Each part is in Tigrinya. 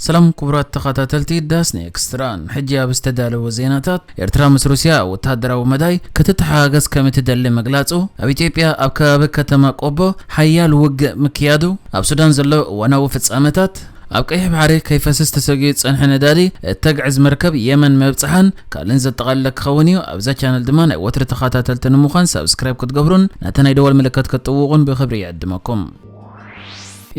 ሰላም ክቡራት ተኸታተልቲ ዳስ ኔክስትራን፣ ሕጂ ኣብ ዝተዳለወ ዜናታት፣ ኤርትራ ምስ ሩስያ ወተሃደራዊ መዳይ ክትተሓጋገዝ ከም እትደሊ ምግላጹ፣ ኣብ ኢትዮጵያ ኣብ ከባቢ ከተማ ቆቦ ሓያል ውግእ ምክያዱ፣ ኣብ ሱዳን ዘሎ እዋናዊ ፍጻመታት፣ ኣብ ቀይሕ ባሕሪ ከይፈስስ ተሰጊኡ ዝጸንሐ ነዳዲ እተግዕዝ መርከብ የመን ምብጽሓን ካልእን ዘጠቓለለ ክኸውን እዩ። ኣብዛ ቻነል ድማ ናይ ወትሪ ተኸታተልቲ ንምዃን ሳብስክራይብ ክትገብሩን ነቲ ናይ ደወል ምልክት ክትጥውቑን ብኽብሪ ይዕድመኩም።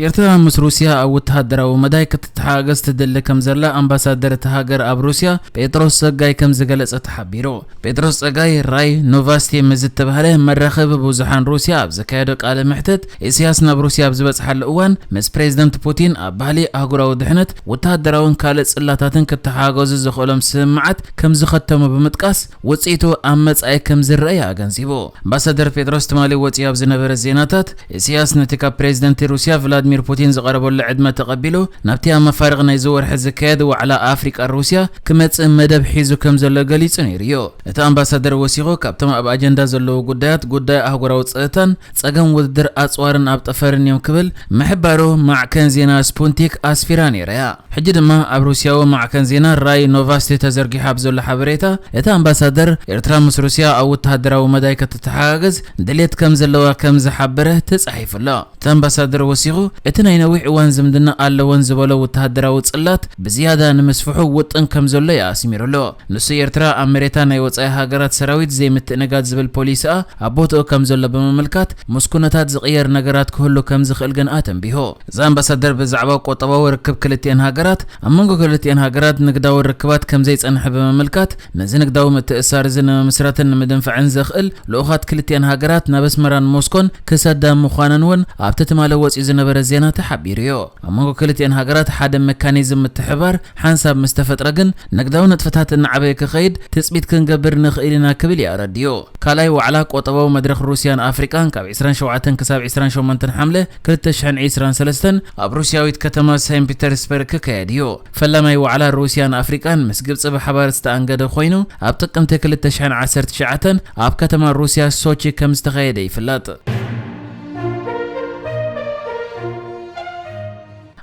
ኤርትራ ምስ ሩስያ ኣብ ወተሃደራዊ መዳይ ክትተሓጋገዝ ትደሊ ከም ዘላ ኣምባሳደር እታ ሃገር ኣብ ሩስያ ጴጥሮስ ጸጋይ ከም ዝገለጸ ተሓቢሩ። ጴጥሮስ ጸጋይ ራይ ኖቫስቲ ምስ ዝተባህለ መራኸቢ ብዙሓን ሩስያ ኣብ ዘካየዶ ቃለ መሕትት፣ ኢሳያስ ናብ ሩስያ ኣብ ዝበጽሓሉ እዋን ምስ ፕሬዝደንት ፑቲን ኣብ ባህሊ፣ ኣህጉራዊ ድሕነት፣ ወተሃደራውን ካልእ ጽላታትን ክተሓጋገዙ ዘኽእሎም ስምምዓት ከም ዝኸተሙ ብምጥቃስ፣ ውጽኢቱ ኣብ መጻኢ ከም ዝረኣይ ኣገንዚቡ። ኣምባሳደር ጴጥሮስ ትማሊ ወጺኡ ኣብ ዝነበረ ዜናታት፣ ኢሳያስ ነቲ ካብ ፕሬዝደንት ሩስያ ቭላድሚር ፑቲን ዝቐረበሉ ዕድመ ተቐቢሉ ናብቲ ኣብ መፋርቕ ናይዚ ወርሒ ዝካየድ ዋዕላ ኣፍሪቃ ሩስያ ክመጽእ መደብ ሒዙ ከም ዘሎ ገሊጹ ነይሩ እዩ። እቲ ኣምባሳደር ወሲኹ፣ ካብቶም ኣብ ኣጀንዳ ዘለዉ ጉዳያት፣ ጉዳይ ኣህጉራዊ ጸጥታን ጸገም ውድድር ኣጽዋርን ኣብ ጠፈርን እዮም ክብል ምሕባሩ ማዕከን ዜና ስፑንቲክ ኣስፊራ ነይራ እያ። ሕጂ ድማ ኣብ ሩስያዊ ማዕከን ዜና ራይ ኖቫስቲ ተዘርጊሑ ኣብ ዘሎ ሓበሬታ፣ እቲ ኣምባሳደር ኤርትራ ምስ ሩስያ ኣብ ወተሃደራዊ መዳይ ክትተሓጋገዝ ድሌት ከም ዘለዋ ከም ዝሓበረ ተጻሒፉ ኣሎ። እቲ ኣምባሳደር ወሲኹ፣ እቲ ናይ ነዊሕ እዋን ዝምድና ኣለወን ዝበሎ ወተሃደራዊ ጽላት ብዝያዳ ንምስፍሑ ውጥን ከም ዘሎ እዩ ኣስሚሩሉ። ንሱ ኤርትራ ኣብ መሬታ ናይ ወጻኢ ሃገራት ሰራዊት ዘይምትእንጋድ ዝብል ፖሊሲኣ ኣብ ቦትኡ ከም ዘሎ ብምምልካት፣ ምስ ኩነታት ዝቕየር ነገራት ክህሉ ከም ዝኽእል ግን ኣተንቢሁ። እዚ ኣምባሳደር ብዛዕባ ቁጠባዊ ርክብ ክልቲኤን ሃገራት፣ ኣብ መንጎ ክልቲኤን ሃገራት ንግዳዊ ርክባት ከም ዘይጸንሐ ብምምልካት፣ ነዚ ንግዳዊ ምትእስሳር እዚ ንምምስራትን ንምድንፋዕን ዘኽእል ልኡኻት ክልቲኤን ሃገራት ናብ ኣስመራን ሞስኮን ክሰዳ ምዃነን እውን ኣብቲ ትማሊ ወጺኡ ዝነበረ ዜና ተሓቢሩ እዩ። ኣብ መንጎ ክልቲኤን ሃገራት ሓደ መካኒዝም ምትሕብባር ሓንሳብ ምስ ተፈጥረ ግን፣ ንግዳዊ ንጥፈታት እናዓበየ ክኸይድ ትጽቢት ክንገብር ንኽእል ኢና ክብል እዩ ኣረዲኡ። ካልኣይ ዋዕላ ቁጠባዊ መድረኽ ሩስያን ኣፍሪቃን ካብ ዕስራን ሸውዓተን ክሳብ ዕስራን ሸሞንተን ሓምለ ክልተ ሽሕን ዕስራን ሰለስተን ኣብ ሩስያዊት ከተማ ሴንት ፒተርስበርግ ክካየድ እዩ። ፈላማይ ዋዕላ ሩስያን ኣፍሪቃን ምስ ግብጺ ብሓባር ዝተኣንገደ ኮይኑ፣ ኣብ ጥቅምቲ ክልተ ሽሕን ዓሰርተ ትሽዓተን ኣብ ከተማ ሩስያ ሶቺ ከም ዝተኻየደ ይፍለጥ።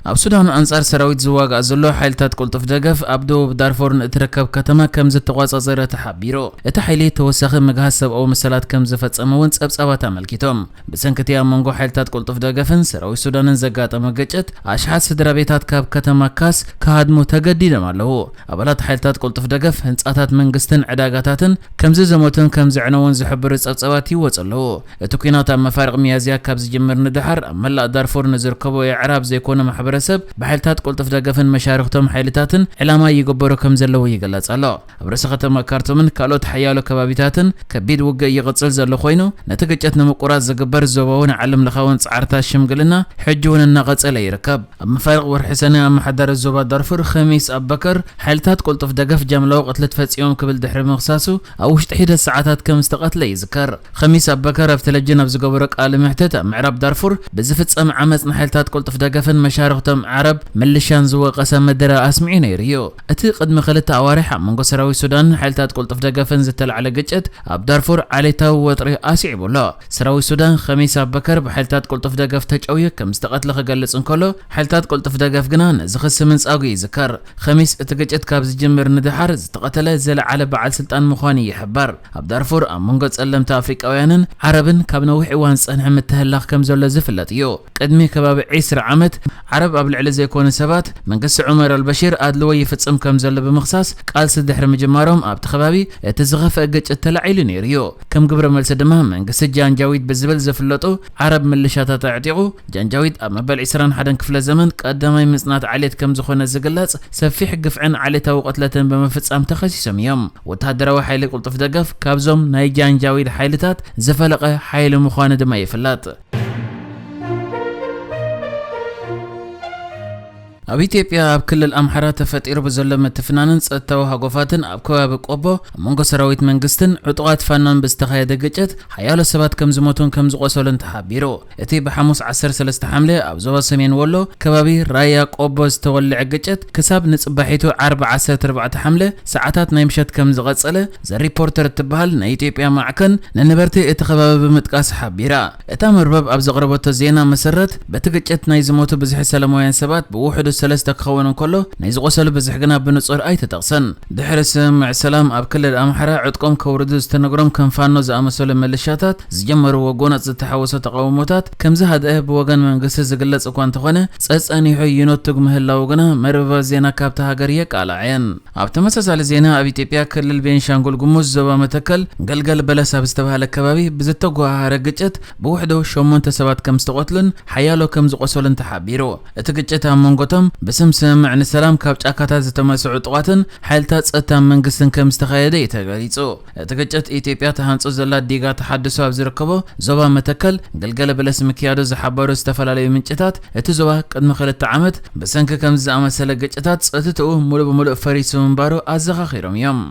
ኣብ ሱዳን ኣንጻር ሰራዊት ዝዋጋእ ዘሎ ሓይልታት ቅልጡፍ ደገፍ ኣብ ደቡብ ዳርፎር ንእትርከብ ከተማ ከም ዝተቋጻጸረ ተሓቢሩ። እቲ ሓይሊ ተወሳኺ ምግሃስ ሰብኣዊ መሰላት ከም ዝፈጸመ እውን ጸብጻባት ኣመልኪቶም። ብሰንኪ እቲ ኣብ መንጎ ሓይልታት ቅልጡፍ ደገፍን ሰራዊት ሱዳንን ዘጋጠመ ግጭት፣ ኣሽሓት ስድራ ቤታት ካብ ከተማ ካስ ክሃድሙ ተገዲዶም ኣለዉ። ኣባላት ሓይልታት ቅልጡፍ ደገፍ ህንጻታት መንግስትን ዕዳጋታትን ከም ዝዘመቱን ከም ዘዕነዉን ዝሕብሩ ጸብጻባት ይወጹ ኣለዉ። እቲ ኲናት ኣብ መፋርቕ ሚያዝያ ካብ ዝጅምር ንደሓር፣ ኣብ መላእ ዳርፉር ንዝርከቡ ኣዕራብ ዘይኮነ ማሕበረሰብ ብሓይልታት ቅልጡፍ ደገፍን መሻርኽቶም ሓይልታትን ዕላማ ይግበሩ ከም ዘለዉ ይግለጽ ኣሎ። ኣብ ርእሰ ከተማ ካርቱምን ካልኦት ሓያሎ ከባቢታትን ከቢድ ውግእ ይቕጽል ዘሎ ኮይኑ፣ ነቲ ግጭት ንምቁራጽ ዝግበር ዞባውን ዓለም ለኻውን ጻዕርታት ሽምግልና ሕጂ እውን እናቐጸለ ይርከብ። ኣብ መፋርቕ ወርሒ ሰነ ኣመሓዳሪ ዞባ ዳርፉር ኸሚስ ኣበከር፣ ሓይልታት ቅልጡፍ ደገፍ ጃምላዊ ቅትለት ፈጺሞም ክብል ድሕሪ ምኽሳሱ፣ ኣብ ውሽጢ ሒደት ሰዓታት ከም ዝተቐትለ ይዝከር። ኸሚስ ኣበከር ኣብ ቴሌቪዥን ኣብ ዝገበሮ ቃለ መሕትት፣ ኣብ ምዕራብ ዳርፉር ብዝፍጸም ዓመጽ ንሓይልታት ቅልጡፍ ደገፍን መሻርኽቶም ዓረብ ምልሻን ዝወቀሰ መደረ ኣስሚዑ ነይሩ እዩ። እቲ ቅድሚ ክልተ ኣዋርሕ ኣብ መንጎ ሰራዊት ሱዳንን ሓይልታት ቅልጡፍ ደገፍን ዝተላዕለ ግጭት ኣብ ዳርፉር ዓሌታዊ ወጥሪ ኣስዒቡ ኣሎ። ሰራዊት ሱዳን ኸሚስ ኣበከር ብሓይልታት ቅልጡፍ ደገፍ ተጨውዩ ከም ዝተቐትለ ክገልጽ እንከሎ፣ ሓይልታት ቅልጡፍ ደገፍ ግና ነዚ ክሲ ምንጻጉ ይዝከር። ኸሚስ እቲ ግጭት ካብ ዝጅምር ንደሓር ዝተቐተለ ዝለዓለ በዓል ስልጣን ምዃኑ ይሕበር። ኣብ ዳርፉር ኣብ መንጎ ጸለምቲ ኣፍሪቃውያንን ዓረብን ካብ ነዊሕ እዋን ዝጸንሐ ምትህልላኽ ከም ዘሎ ዝፍለጥ እዩ። ቅድሚ ከባቢ ዕስራ ዓመት፣ ዓረብ ኣብ ልዕሊ ዘይኮኑ ሰባት መንግስቲ ዑመር ኣልበሺር ኣድልዎ ይፍጽም ከም ዘሎ ብምኽሳስ ቃልሲ ድሕሪ ምጅማሮም፣ ኣብቲ ከባቢ እቲ ዝኸፍአ ግጭት ተላዒሉ ነይሩ እዩ። ከም ግብረ መልሲ ድማ መንግስቲ ጃንጃዊድ ብዝብል ዝፍለጡ ዓረብ ምልሻታት ኣዕጢቑ። ጃንጃዊድ ኣብ መበል ዕስራን ሓደን ክፍለ ዘመን ቀዳማይ ምጽናት ዓሌት ከም ዝኾነ ዝግለጽ ሰፊሕ ግፍዕን ዓሌታዊ ቅትለትን ብምፍጻም ተኸሲሶም እዮም። ወተሃደራዊ ሓይሊ ቅልጡፍ ደገፍ ካብዞም ናይ ጃንጃዊድ ሓይልታት ዝፈለቐ ሓይሊ ምዃኑ ድማ ይፍለጥ። ኣብ ኢትዮጵያ ኣብ ክልል ኣምሓራ ተፈጢሩ ብዘሎ ምትፍናንን ጸጥታዊ ሃጎፋትን ኣብ ከባቢ ቆቦ ኣብ መንጎ ሰራዊት መንግስትን ዕጡቓት ፋኖን ብዝተኻየደ ግጭት ሓያሎ ሰባት ከም ዝሞቱን ከም ዝቖሰሉን ተሓቢሩ። እቲ ብሓሙስ ዓሰርተ ሰለስተ ሓምለ ኣብ ዞባ ሰሜን ወሎ ከባቢ ራያ ቆቦ ዝተወልዐ ግጭት ክሳብ ንጽባሒቱ ዓርቢ ዓሰርተ ኣርባዕተ ሓምለ ሰዓታት ናይ ምሸት ከም ዝቐጸለ ዘ ሪፖርተር እትበሃል ናይ ኢትዮጵያ ማዕከን ንነበርቲ እቲ ከባቢ ብምጥቃስ ሓቢራ። እታ መርበብ ኣብ ዘቕረበቶ ዜና መሰረት፣ በቲ ግጭት ናይ ዝሞቱ ብዝሒ ሰላማውያን ሰባት ብውሕዱ ሰለስተ ክኸውን እንከሎ፣ ናይ ዝቖሰሉ ብዝሒ ግና ብንጹር ኣይተጠቕሰን። ድሕሪ ስምምዕ ሰላም ኣብ ክልል ኣምሓራ ዕጥቆም ከውርዱ ዝተነግሮም ከም ፋኖ ዝኣመሰሉ መለሻታት ዝጀመርዎ ጎነጽ ዝተሓወሶ ተቓውሞታት ከም ዝሃድአ ብወገን መንግስቲ ዝግለጽ እኳ እንተኾነ፣ ጸጸኒሑ ይነቱግ ምህላዉ ግና መርበባት ዜና ካብታ ሃገር የቃልዓ እየን። ኣብ ተመሳሳሊ ዜና፣ ኣብ ኢትዮጵያ ክልል ቤንሻንጉል ጉሙዝ ዞባ መተከል ገልገል በለስ ኣብ ዝተባህለ ከባቢ ብዝተጓሃሃረ ግጭት ብውሕዱ ሸሞንተ ሰባት ከም ዝተቐትሉን ሓያሎ ከም ዝቖሰሉን ተሓቢሩ። እቲ ግጭት ኣብ መንጎቶም ብስም ስምምዕ ንሰላም ካብ ጫካታት ዝተመስዑ ጥቓትን ሓይልታት ጸጥታ መንግስትን ከም ዝተኻየደ እዩ ተገሊጹ። እቲ ግጭት ኢትዮጵያ ተሃንጾ ዘላ ዲጋ ተሓድሶ ኣብ ዝርከቦ ዞባ መተከል ገልገለ በለስ ምክያዱ ዝሓበሩ ዝተፈላለዩ ምንጭታት፣ እቲ ዞባ ቅድሚ ክልተ ዓመት ብሰንኪ ከምዚ ዝኣመሰለ ግጭታት ጸጥትኡ ሙሉእ ብሙሉእ ፈሪሱ ምንባሩ ኣዘኻኺሮም እዮም።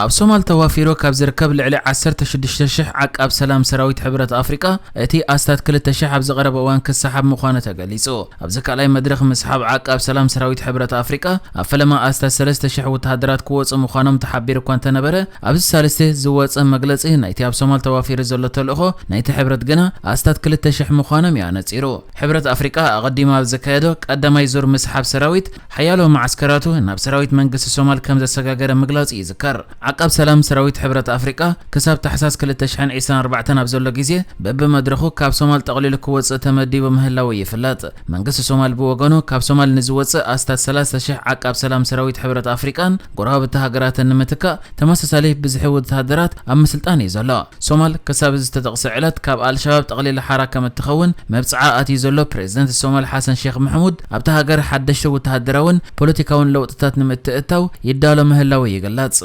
ኣብ ሶማል ተዋፊሩ ካብ ዝርከብ ልዕሊ ዓሰርተ ሽዱሽተ ሽሕ ዓቃብ ሰላም ሰራዊት ሕብረት ኣፍሪቃ፣ እቲ ኣስታት ክልተ ሽሕ ኣብ ዝቐረበ እዋን ክሰሓብ ምዃኑ ተገሊጹ። ኣብዚ ካልኣይ መድረኽ ምስሓብ ዓቃብ ሰላም ሰራዊት ሕብረት ኣፍሪቃ፣ ኣብ ፈለማ ኣስታት ሰለስተ ሽሕ ወተሃደራት ክወጹ ምዃኖም ተሓቢሩ እኳ እንተነበረ፣ ኣብዚ ሳልስቲ ዝወጸ መግለጺ ናይቲ ኣብ ሶማል ተዋፊሩ ዘሎ ተልእኾ ናይቲ ሕብረት ግና ኣስታት ክልተ ሽሕ ምዃኖም እዩ ኣነጺሩ። ሕብረት ኣፍሪቃ ኣቐዲሙ ኣብ ዘካየዶ ቀዳማይ ዙር ምስሓብ ሰራዊት፣ ሓያሎ መዓስከራቱ ናብ ሰራዊት መንግስቲ ሶማል ከም ዘሰጋገረ ምግላጹ ይዝከር። ዓቃብ ሰላም ሰራዊት ሕብረት ኣፍሪቃ ክሳብ ታሕሳስ ክልተ ሽሕን ዕስራን ኣርባዕተን ኣብ ዘሎ ግዜ በብመድረኹ ካብ ሶማል ጠቕሊሉ ክወጽእ ተመዲቡ ምህላዉ ይፍለጥ። መንግስቲ ሶማል ብወገኑ፣ ካብ ሶማል ንዝወጽእ ኣስታት ሰላሳ ሽሕ ዓቃብ ሰላም ሰራዊት ሕብረት ኣፍሪቃን ጎረባብቲ ሃገራትን ንምትካእ፣ ተመሳሳሊ ብዝሒ ወተሃደራት ኣብ ምስልጣን እዩ ዘሎ። ሶማል ክሳብ ዝተጠቕሰ ዕለት ካብ ኣልሸባብ ጠቕሊላ ሓራ ከም እትኸውን መብጽዓ ኣትዩ ዘሎ ፕሬዝደንት ሶማል ሓሰን ሼክ መሕሙድ፣ ኣብታ ሃገር ሓደሽቲ ወተሃደራውን ፖለቲካውን ለውጥታት ንምትእታው ይዳሎ ምህላዉ ይግለጽ።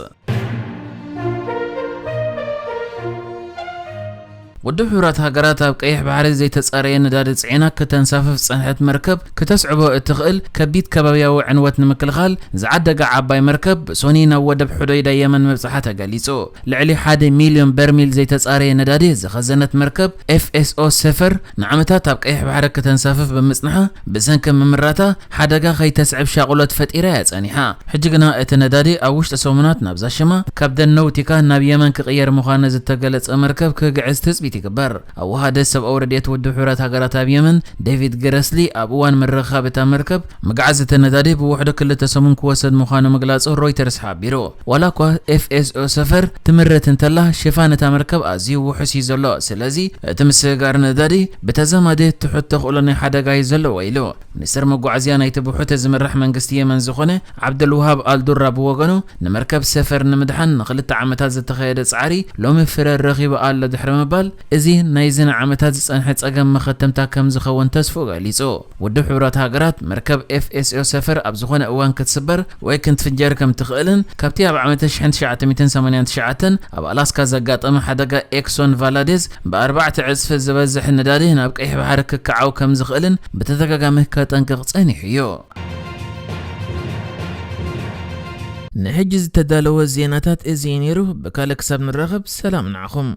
ውድብ ሕቡራት ሃገራት ኣብ ቀይሕ ባሕሪ ዘይተጻረየ ነዳዲ ጽዒና ከተንሳፍፍ ዝጸንሐት መርከብ ክተስዕቦ እትኽእል ከቢድ ከባብያዊ ዕንወት ንምክልኻል ዝዓደጋ ዓባይ መርከብ ብሶኒ ናብ ወደብ ሑደይዳ የመን ምብጽሓ ተገሊጹ። ልዕሊ ሓደ ሚልዮን በርሚል ዘይተጻረየ ነዳዲ ዝኸዘነት መርከብ ኤፍ ኤስ ኦ ሰፈር ንዓመታት ኣብ ቀይሕ ባሕሪ ከተንሳፍፍ ብምጽንሓ ብሰንኪ ምምራታ ሓደጋ ከይተስዕብ ሻቕሎት ፈጢራ እያ ጸኒሓ። ሕጂ ግና እቲ ነዳዲ ኣብ ውሽጢ ሰሙናት ናብዛ ሽማ ካብ ደን ነውቲካ ናብ የመን ክቕየር ምዃኑ ዝተገለጸ መርከብ ክግዕዝ ትጽቢት ይግበር። ኣወሃደ ሰብኣዊ ረድኤት ውድብ ሕቡራት ሃገራት ኣብ የመን ዴቪድ ግረስሊ ኣብ እዋን ምርኻብ እታ መርከብ፣ ምግዓዝ እቲ ነዳዲ ብውሕዱ ክልተ ሰሙን ክወስድ ምዃኑ ምግላጹ ሮይተርስ ሓቢሩ። ዋላ እኳ ኤፍ ኤስ ኦ ሰፈር ትምርት እንተላ፣ ሽፋን እታ መርከብ ኣዝዩ ውሑስ እዩ ዘሎ። ስለዚ እቲ ምስግጋር ነዳዲ ብተዛማዲ ትሑት ተኽእሎ ናይ ሓደጋ እዩ ዘለዎ ኢሉ። ሚኒስተር መጓዓዝያ ናይቲ ብሑቲ ዝምራሕ መንግስቲ የመን ዝኾነ ዓብደልውሃብ ኣልዱራ ብወገኑ፣ ንመርከብ ሰፈር ንምድሓን ንኽልተ ዓመታት ዝተኻየደ ጻዕሪ ሎሚ ፍረ ረኺቡ ኣሎ ድሕሪ ምባል፣ እዚ ናይዚ ንዓመታት ዝጸንሐ ጸገም መኸተምታ ከም ዝኸውን ተስፍኡ ገሊጹ። ውድብ ሕቡራት ሃገራት፣ መርከብ ኤፍ ኤስ ኦ ሰፈር ኣብ ዝኾነ እዋን ክትስበር ወይ ክንትፍንጀር ከም ትኽእልን፣ ካብቲ ኣብ ዓመተ ሽሕን ትሽዓተ ሚእትን ሰማንያን ትሽዓተን ኣብ ኣላስካ ዘጋጠመ ሓደጋ ኤክሶን ቫላዴዝ ብኣርባዕተ ዕጽፊ ዝበዝሕ ነዳዲ ናብ ቀይሕ ባሕሪ ክከዓው ከም ዝኽእልን ብተደጋጋሚ ከጠንቅቕ ጸኒሑ እዩ። ንሕጂ ዝተዳለወ ዜናታት እዚ እዩ ነይሩ። ብካልእ ክሳብ ንራኸብ፣ ሰላም ንዓኹም።